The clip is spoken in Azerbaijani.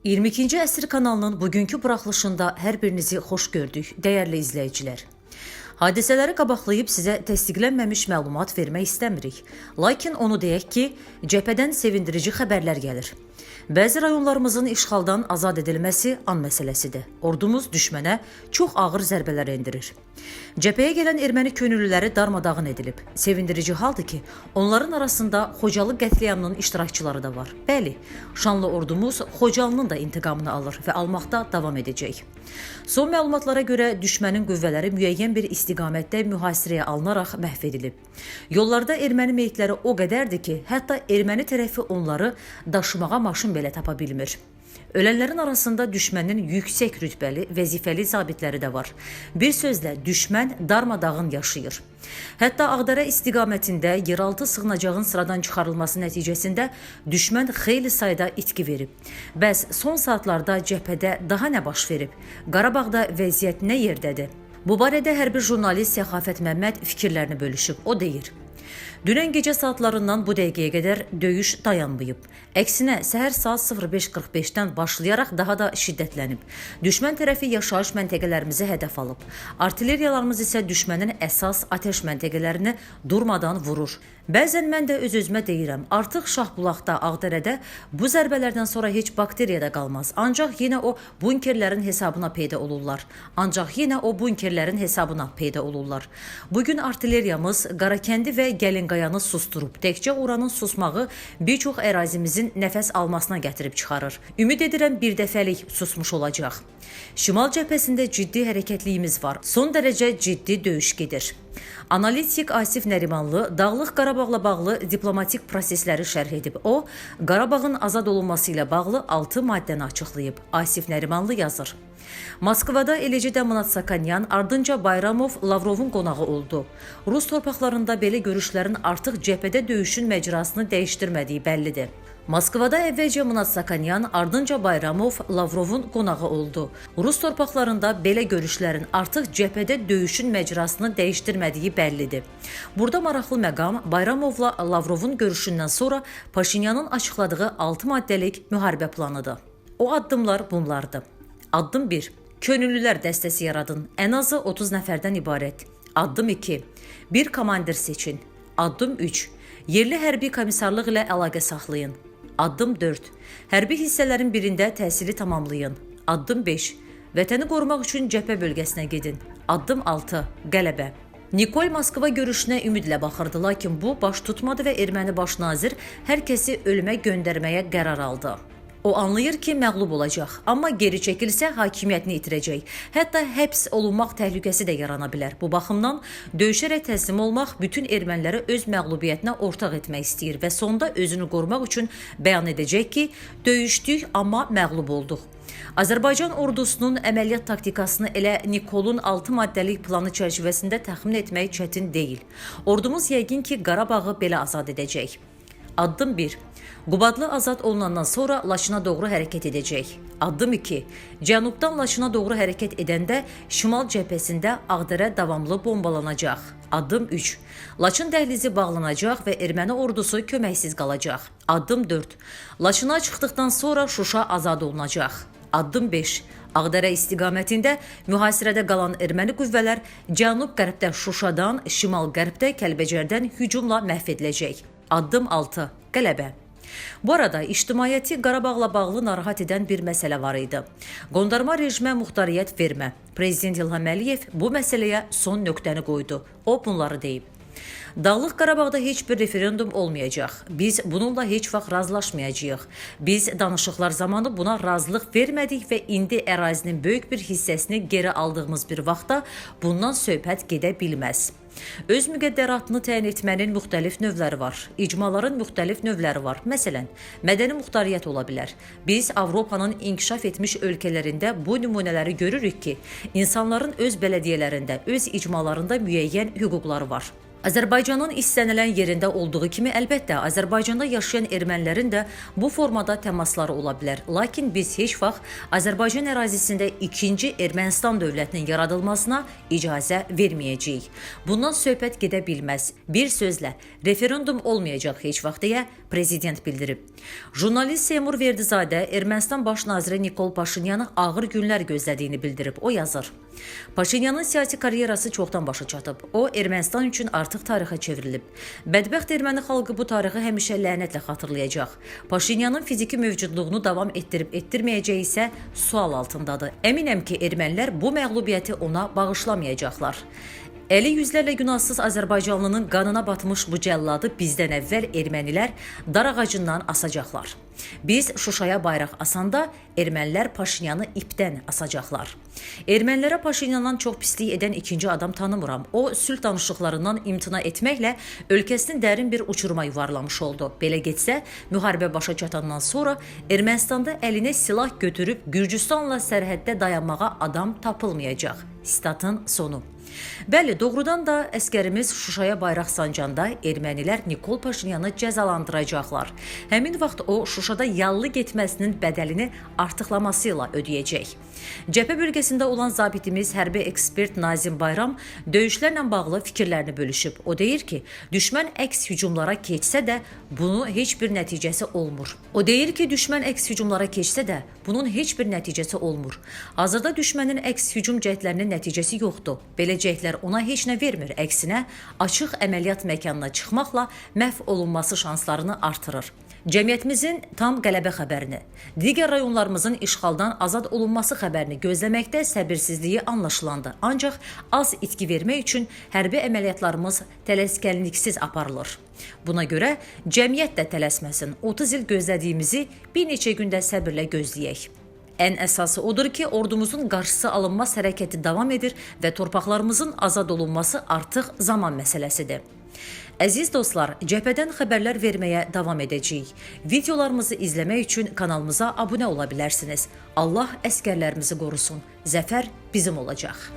22-ci əsr kanalının bugünkü buraxılışında hər birinizi xoş gördük, dəyərli izləyicilər. Hadisələri qabaqlayıb sizə təsdiqlənməmiş məlumat vermək istəmirik. Lakin onu deyək ki, cəbhədən sevindirici xəbərlər gəlir. Bəzi rayonlarımızın işğaldan azad edilməsi an məsələsidir. Ordumuz düşmənə çox ağır zərbələr endirir. Cəbhəyə gələn erməni könüllüləri darmadağın edilib. Sevindirici haldır ki, onların arasında Xocalı qətliamının iştirakçıları da var. Bəli, şanlı ordumuz Xocalının da intiqamını alır və almaqda davam edəcək. Son məlumatlara görə düşmənin qüvvələri müəyyən bir istiqamətdə mühasirəyə alınaraq məhv edilib. Yollarda erməni meyitləri o qədərdir ki, hətta erməni tərəfi onları daşımağa maşın belə tapa bilmir. Ölənlərin arasında düşmənin yüksək rütbəli, vəzifəli zabitləri də var. Bir sözlə düşmən darmadağın yaşayır. Hətta Ağdərə istiqamətində yeraltı sığınacağın sıradan çıxarılması nəticəsində düşmən xeyli sayda itki verib. Bəs son saatlarda cəbhədə daha nə baş verib? Qarabağda vəziyyət nə yerdədir? Bu barədə hərbi jurnalist Səxavət Məmməd fikirlərini bölüşüb. O deyir: Dünən gecə saatlarından bu dəqiqəyə qədər döyüş dayanmayıb. Əksinə, səhər saat 05:45-dən başlayaraq daha da şiddətlənib. Düşmən tərəfi yaşayış məntəqələrimizi hədəf alıb. Artilleriyalarımız isə düşmənin əsas atəş məntəqələrini durmadan vurur. Bəzən mən də öz-özümə deyirəm, artıq Şahbulaqda, Ağdərədə bu zərbələrdən sonra heç bakteriya da qalmaz. Ancaq yenə o bunkerlərin hesabına peyda olurlar. Ancaq yenə o bunkerlərin hesabına peyda olurlar. Bugün artilleriyamız Qarakəndi və Gəlinqayanı susturub. Təkcə oranın susmağı bir çox ərazimizin nəfəs almasına gətirib çıxarır. Ümid edirəm bir dəfəlik susmuş olacaq. Şimal cəbhəsində ciddi hərəkətliyimiz var. Son dərəcə ciddi döyüş gedir. Analitik Asif Nərimanlı Dağlıq Qarabağla bağlı diplomatik prosesləri şərh edib. O, Qarabağın azad olunması ilə bağlı 6 maddəni açıqlayıb. Asif Nərimanlı yazır: Moskvada eləcə də Mnatsakanyan, ardınca Bayramov Lavrovun qonağı oldu. Rus torpaqlarında belə görüşlərin artıq cəbhədə döyüşün məcrasını dəyişdirmədiyi bəllidir. Moskvada əvvəlcə Mnatsakanyan, ardınca Bayramov Lavrovun qonağı oldu. Rus torpaqlarında belə görüşlərin artıq cəbhədə döyüşün məcrasını dəyişdirmədiyi bəllidir. Burada maraqlı məqam Bayramovla Lavrovun görüşündən sonra Paşinyanın açıqladığı 6 maddəlik müharibə planıdır. O addımlar bunlardır. Addım 1. Könüllülər dəstəsi yaradın. Ən azı 30 nəfərdən ibarət. Addım 2. Bir komandir seçin. Addım 3. Yerli hərbi komissarlıq ilə əlaqə saxlayın. Addım 4. Hərbi hissələrin birində təhsili tamamlayın. Addım 5. Vətəni qorumaq üçün cəbhə bölgəsinə gedin. Addım 6. Qələbə. Nikol Moskva görüşünə ümidlə baxırdı, lakin bu baş tutmadı və erməni baş nazir hər kəsi ölümə göndərməyə qərar aldı. O anlayır ki, məğlub olacaq, amma geri çəkilsə hakimiyyətini itirəcək. Hətta həbs olunmaq təhlükəsi də yarana bilər. Bu baxımdan döyüşərək təslim olmaq bütün erməniləri öz məğlubiyyətinə ortaq etmək istəyir və sonda özünü qorumaq üçün bəyan edəcək ki, döyüşdük, amma məğlub olduq. Azərbaycan ordusunun əməliyyat taktikasını elə Nikolun 6 maddəlik planı çərçivəsində təxmin etmək çətin deyil. Ordumuz yəqin ki, Qarabağı belə azad edəcək. Addım 1. Qubadlı azad olunandan sonra Laçına doğru hərəkət edəcək. Addım 2. Cənubdan Laçına doğru hərəkət edəndə şimal cəbhəsində Ağdərə davamlı bombalanacaq. Addım 3. Laçın dəhlizi bağlanacaq və erməni ordusu köməksiz qalacaq. Addım 4. Laçına çıxdıqdan sonra Şuşa azad olunacaq. Addım 5. Ağdərə istiqamətində mühasirədə qalan erməni qüvvələr cənub-qərbdə Şuşadan, şimal-qərbdə Kəlbəcərdən hücumla məhv ediləcək. Addım 6. Qələbə. Bu arada ictimaiyyəti Qarabağla bağlı narahat edən bir məsələ var idi. Qondarma rejimə muxtariyyət vermə. Prezident İlham Əliyev bu məsələyə son nöqtəni qoydu. O bunları deyib: Dağlıq Qarabağda heç bir referendum olmayacaq. Biz bununla heç vaxt razılaşmayacağıq. Biz danışıqlar zamanı buna razılıq vermədik və indi ərazinin böyük bir hissəsini geri aldığımız bir vaxtda bundan söhbət gedə bilməz. Öz müqəddəratını təyin etmənin müxtəlif növləri var. İcmaların müxtəlif növləri var. Məsələn, mədəni muxtariyyət ola bilər. Biz Avropanın inkişaf etmiş ölkələrində bu nümunələri görürük ki, insanların öz bələdiyyələrində, öz icmalarında müəyyən hüquqları var. Azərbaycanın istənilən yerində olduğu kimi əlbəttə Azərbaycanda yaşayan ermənilərin də bu formada təmasları ola bilər. Lakin biz heç vaxt Azərbaycan ərazisində ikinci Ermənistan dövlətinin yaradılmasına icazə verməyəcəyik. Bundan söhbət gedə bilməz. Bir sözlə, referendum olmayacaq heç vaxt deyə prezident bildirib. Jurnalist Seymur Verdizadə Ermənistan baş naziri Nikol Paşinyanı ağır günlər gözlədiyini bildirib. O yazır: Paşinyanın siyasi karyerası çoxdan başa çatıb. O Ermənistan üçün artıq tarixə çevrilib. Bədbəxt erməni xalqı bu tarixi həmişə lənətlə xatırlayacaq. Paşinyanın fiziki mövcudluğunu davam etdirib etdirməyəcəyi isə sual altındadır. Əminəm ki, ermənilər bu məğlubiyyəti ona bağışlamayacaqlar. Əli yüzlərlə günahsız Azərbaycanlının qanına batmış bu cəlladı bizdən əvvəl ermənilər dar ağacından asacaqlar. Biz Şuşaya bayraq asanda ermənilər Paşinyanı ipdən asacaqlar. Ermənilərə Paşinyandan çox pislik edən ikinci adam tanımıram. O sülh danışıqlarından imtina etməklə ölkəsini dərin bir uçuruma yuvarlamış oldu. Belə getsə, müharibə başa çatandan sonra Ermənistanda əlinə silah götürüb Gürcüstanla sərhəddə dayanmağa adam tapılmayacaq. Sitatın sonu. Bəli, doğrudan da əskərimiz Şuşaya bayraq sancanda ermənilər Nikol Paşinyanı cəzalandıracaqlar. Həmin vaxt o Şuşada yallı getməsinin bədəlini artıqlaması ilə ödəyəcək. Cəbhə bölgəsində olan zabitimiz hərbi ekspert Nazim Bayram döyüşlərlə bağlı fikirlərini bölüşüb. O deyir ki, düşmən əks hücumlara keçsə də bunu heç bir nəticəsi olmur. O deyir ki, düşmən əks hücumlara keçsə də bunun heç bir nəticəsi olmur. Hazırda düşmənin əks hücum cəhdlərinin nəticəsi yoxdur. Belə cəhdlər ona heç nə vermir. Əksinə, açıq əməliyyat məkanına çıxmaqla məhv olunması şanslarını artırır. Cəmiyyətimizin tam qələbə xəbərini, digər rayonlarımızın işğaldan azad olunması xəbərini gözləməkdə səbirsizliyi anlaşılandı. Ancaq az itki vermək üçün hərbi əməliyyatlarımız tələskənliksiz aparılır. Buna görə cəmiyyət də tələsməsin. 30 il gözlədiyimizi bir neçə gündə səbirlə gözləyək. Ən əsası odur ki, ordumuzun qarşısı alınmaz hərəkəti davam edir və torpaqlarımızın azad olunması artıq zaman məsələsidir. Əziz dostlar, cəbhədən xəbərlər verməyə davam edəcəyik. Videolarımızı izləmək üçün kanalımıza abunə ola bilərsiniz. Allah əskərlərimizi qorusun. Zəfər bizim olacaq.